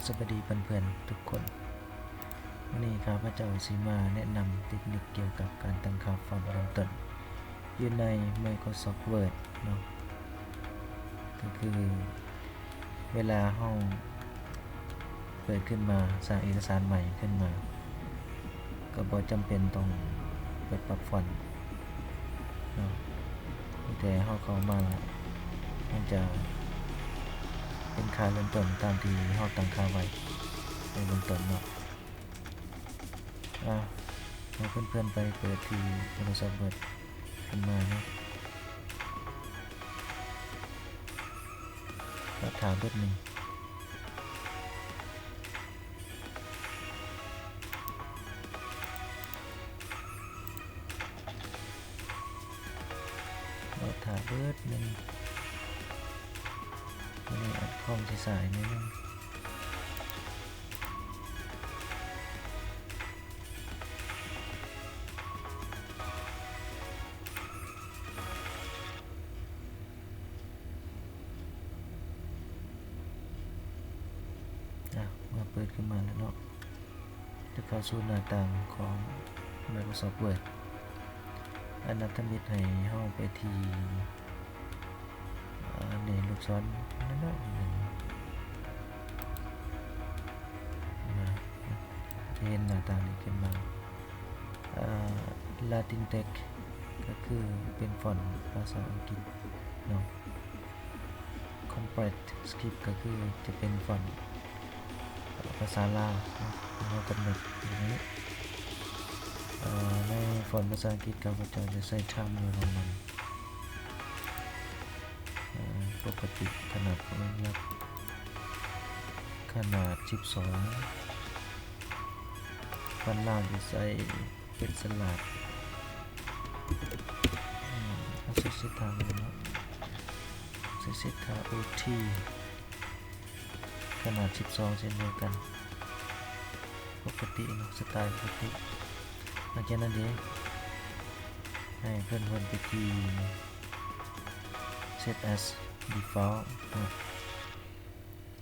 ສະບາຍດີເພື່ອນໆທຸກຄົນ. ມື້ນີ້ຂ້າພະເຈົ້າຊິມາແນະນຳເຕັກນິກກ່ຽວກັບການຕັ້ງຄ່າຟອນເລີ່ມຕົ້ນຢູ່ໃນ Microsoft Word ເນາະ. ກໍຄືເວລາເຮົາເປີດຂຶ້ນມາ, ສ້າງເອກະສານໃໝ່ຂຶ້ນມາ, ກໍບໍ່ຈຳເປັນຕ້ອງໄປປັບຟອນເນາະ. ມີແຕ່ເຮົາເຂົ້າມາ ມັນຈະເປັນຄ່າເລີ່ມຕົ້ນຕາມທີ່ເຮົາຕັ້ງຄ່າໄວ້ໃນເບື້ອງຕົ້ນເນາະ. ອາ ໃຫ້ເພື່ອນໆໄປເປີດທີ່ Microsoft Word ຂຶ້ນມາເນາະ. ລໍຖ້າເບີດໜຶ່ງ. ລໍຖ້າເບີດໜຶ່ງ. ມື້ນີ້ແອັດຄອມຊິຊ້າໜ້ອຍໜຶ່ງ. ອາ ເມື່ອເປີດຂຶ້ນມາແລ້ວເນາະ, ຈະເຂົ້າສູ່ໜ້າຕ່າງຂອງ Microsoft Word. ອັນດັບທຳອິດໃຫ້ເຮົາໄປທີ່ ອາ ໃນລູກສອນນ້ອຍໆໜຶ່ງ ມາ ຈະເຫັນໜ້າຕ່າງນີ້ຂຶ້ນມາ. ອາ Latin Text ກໍຄືເປັນຟອນພາສາອັງກິດເນາະ. Compressed Script ກໍຄືຈະເປັນຟອນພາສາລາວເນາະ ທີ່ເຮົາກຳນົດຢູ່ນີ້. ອາ ໃນຟອນພາສາອັງກິດ ຂ້າພະເຈົ້າຈະໃຊ້ Times New Roman ອາ ປົກກະຕິ ຂະໜາດຂອງຫຼັກຂະໜາດສິບສອງ. ຟອນລາວຈະໃຊ້ເປັນສະຫຼາດ ອາ ເອົາ Seseta ເນາະ, Seseta OT ຂະໜາດສິບສອງເຊັ່ນດຽວກັນ, ປົກກະຕິເນາະ, ສະໄຕລ໌ປົກກະຕິ. ຫຼັງຈາກນັ້ນເດ ໃຫ້ເພິ່ນວນໄປທີ່ Set as Default ເນາະ,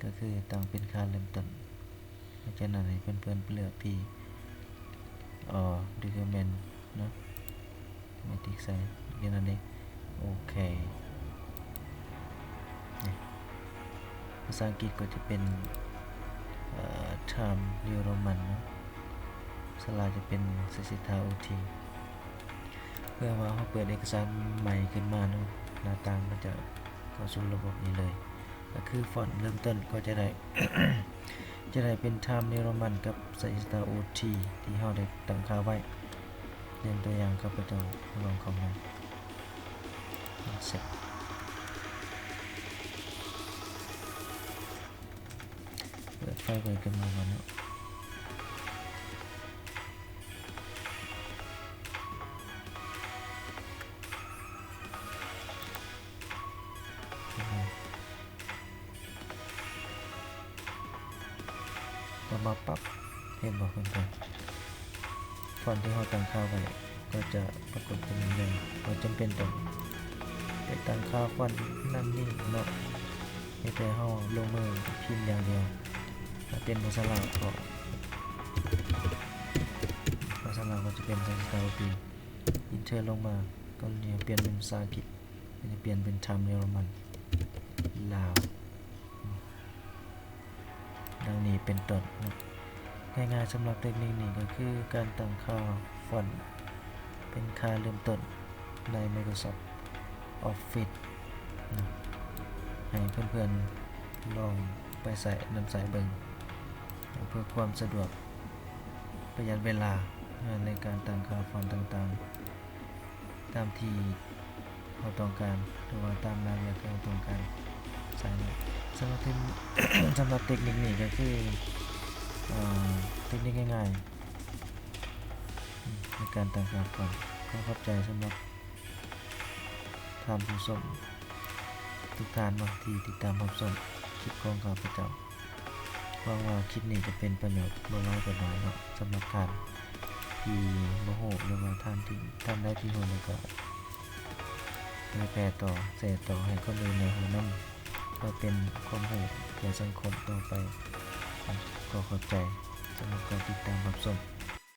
ກໍຄືຕັ້ງເປັນຄ່າເລີ່ມຕົ້ນ. ຫຼັງຈາກນັ້ນໃຫ້ເພື່ອນໆເລືອກທີ່ All Document ເນາະ, ແມັດຕິກໃສ່ ແຄ່ນັ້ນເອງ. ໂອເຄ ນີ້ ພາສາອັງກິດກໍຈະເປັນ ເອີ Times New Roman ເນາະ, ສະຫຼາດຈະເປັນ Seseta OT. ເມື່ອວ່າເຮົາເປີດເອກະສານໃໝ່ຂຶ້ນມາເນາະ, ໜ້າຕ່າງມັນຈະເຂົ້າສູ່ລະບົບນີ້ເລີຍ. ກໍຄືຟອນເລີ່ມຕົ້ນກໍຈະໄດ້ ຈະໄດ້ເປັນ Times New Roman ກັບ Seseta OT ທີ່ເຮົາໄດ້ຕັ້ງຄ່າໄວ້. ຍົກຕົວຢ່າງ ຂ້າພະເຈົ້າລອງເຂົ້າມາ ເຊັດ ເປີດໄຟລ໌ເປີດຂຶ້ນມາກ່ອນເນາະ. ເຂົ້າມາປັບ ເຫັນບໍ່ເພື່ອນໆ? ຟອນທີ່ເຮົາຕັ້ງຄ່າໄວ້ກໍຈະປາກົດເປັນແບບນີ້ເລີຍ, ບໍ່ຈຳເປັນຕ້ອງໄປຕັ້ງຄ່າຟອນນັ້ນນີ້ເນາະ, ມີແຕ່ເຮົາລົງມືພິມຢ່າງດຽວ. ຖ້າເປັນພາສາລາວກໍ ພາສາລາວກໍຈະເປັນ Seseta OT, Enter ລົງມາ ກໍລະນີປ່ຽນເປັນພາສາອັງກິດ ກໍຈະປ່ຽນເປັນ Times New Roman ລາວ ດັ່ງນີ້ເປັນຕົ້ນເນາະ. ງ່າຍໆສຳລັບເຕັກນິກນີ້ກໍຄືການຕັ້ງຄ່າຟອນເປັນຄ່າເລີ່ມຕົ້ນໃນ Microsoft Office ເນາະ, ໃຫ້ເພື່ອນໆລອງໄປໃຊ້ນຳໃຊ້ເບິ່ງ ເພື່ອຄວາມສະດວກ ປະຢັດເວລາໃນການຕັ້ງຄ່າຟອນຕ່າງໆ ຕາມທີ່ເຮົາຕ້ອງການ ຫຼືວ່າຕາມໜ້າວຽກທີ່ເຮົາຕ້ອງການໃຊ້ເນາະ. ສຳລັບເຕັກ ສຳລັບເຕັກນິກນີ້ກໍຄື ເອີ ເຕັກນິກງ່າຍໆໃນການຕັ້ງຄ່າຟອນ. ຂໍຂອບໃຈສຳລັບທ່ານຜູ້ຊົມທຸກທ່ານເນາະ ທີ່ຕິດຕາມຮັບຊົມຄລິບຂອງຂ້າພະເຈົ້າ. ຫວັງວ່າຄລິບນີ້ຈະເປັນປະໂຫຍດບໍ່ຫຼາຍກໍໜ້ອຍເນາະ ສຳລັບທ່ານທີ່ບໍ່ຮູ້ ຫຼືວ່າທ່ານທີ່ ທ່ານໃດທີ່ຮູ້ແລ້ວກໍເຜີຍແຜ່ຕໍ່ ແຊຕໍ່ໃຫ້ຄົນອື່ນໄດ້ຮູ້ນຳ ເພື່ອເປັນຄວາມຮູ້ແກ່ສັງຄົມຕໍ່ໄປ. ຂໍຂອບໃຈສຳລັບການຕິດຕາມຮັບຊົມ.